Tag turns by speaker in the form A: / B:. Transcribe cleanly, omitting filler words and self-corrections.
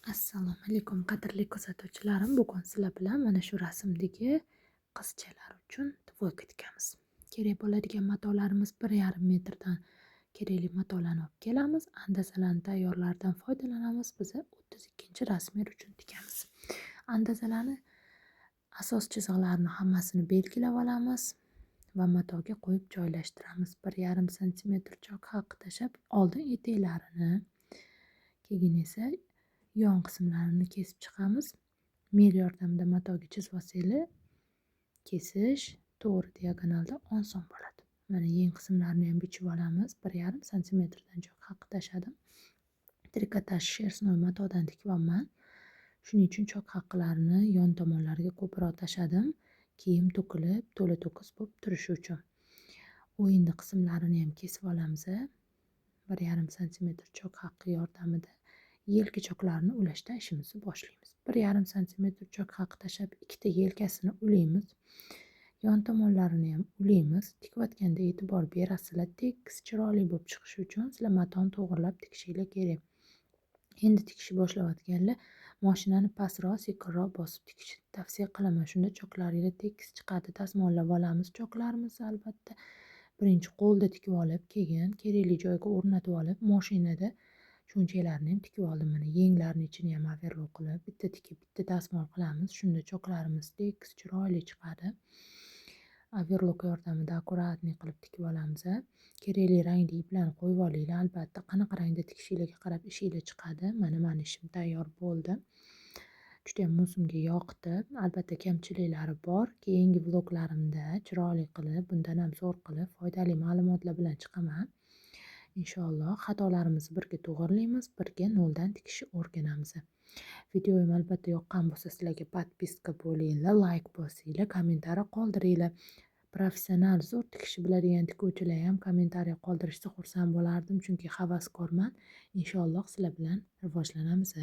A: Assalomu alaykum, qadrli kuzatuvchilarim. Bugun sizlar bilan mana shu rasmdagi qizchalar uchun двойка tikamiz. Kerak bo'ladigan matolarimiz 1,5 metrdan kerakli matolarni olib kelamiz. Andazalarni tayyorlaridan foydalanamiz. Biz 32-размер uchun tikamiz. Andazalarni asos chiziqlarini hammasini belgilab olamiz va matoga qo'yib joylashtiramiz. 1,5 santimetr chok haqi tashlab, oldin etaklarini, keyin esa yon qismlarini kesib chiqamiz. Mel yordamida matoga chizib olsanglar, kesish to'g'ri diagonalda oson bo'ladi. Mana yeng qismlarini ham bichib olamiz. 1,5 santimetrdan chok haqi tashladim. Trikotaj шерстной matodan tikyapman. Shuning uchun chok haqlarini yon tomonlariga ko'proq tashladim. Kiyim to'kilib, to'la to'kis bo'lib turishi uchun. O'yinni qismlarini ham kesib olamiz. 1,5 santimetr chok haqqi yordamida yelka choklarini ulashdan ishimizni boshlaymiz. 1,5 santimetr chok haqqi tashlab, ikkita yelkasini ulaymiz. Yon tomonlarini ham ulaymiz. Tikayotganda e'tibor berasizlar, tekis chiroyli bo'lib chiqishi uchun sizlar matoni to'g'irlab tikishinglar kerak. Endi tikishni boshlayotganlar mashinani pastroq, sekinroq bosib tikishni tavsiya qilaman. Shunda choklaringlar tekis chiqadi. Dazmollab olamiz choklarimizni albatta. Birinchi qo'lda tikib olib, keyin kerakli joyga o'rnatib olib, mashinada cho'nchaklarini ham tikib oldim. Mana yenglarni ichini ham overlok qilib, bitta tikib, bitta dazmol qilamiz. Shunda choklarimiz tekis chiroyli chiqadi. Overlok yordamida аккуратный qilib tikib olamiz. Kerakli rangli iplarni qo'yib olinglar. Albatta, qanaqa rangda tikishinglarga qarab ishinglar chiqadi. Mana mani ishim tayyor bo'ldi. Judayam o'zimga yoqdi. Albatta kamchiliklari bor. Keyingi vloglarimda chiroyli qilib, bundan ham zo'r qilib, foydali ma'lumotlar bilan chiqaman. Inshaalloh xatolarimizni birga to'g'irlaymiz, birga noldan tikishni o'rganamiz. Videoyim albatta yoqqan bo'lsa, sizlarga подписка bo'linglar, layk bosinglar, kommentariy qoldiringlar. Professional zo'r tikishni biladigan tikuvchilar ham kommentariy qoldirishsa xursand bo'lardim, chunki havaskorman. Inshaalloh sizlar bilan rivojlanamiz.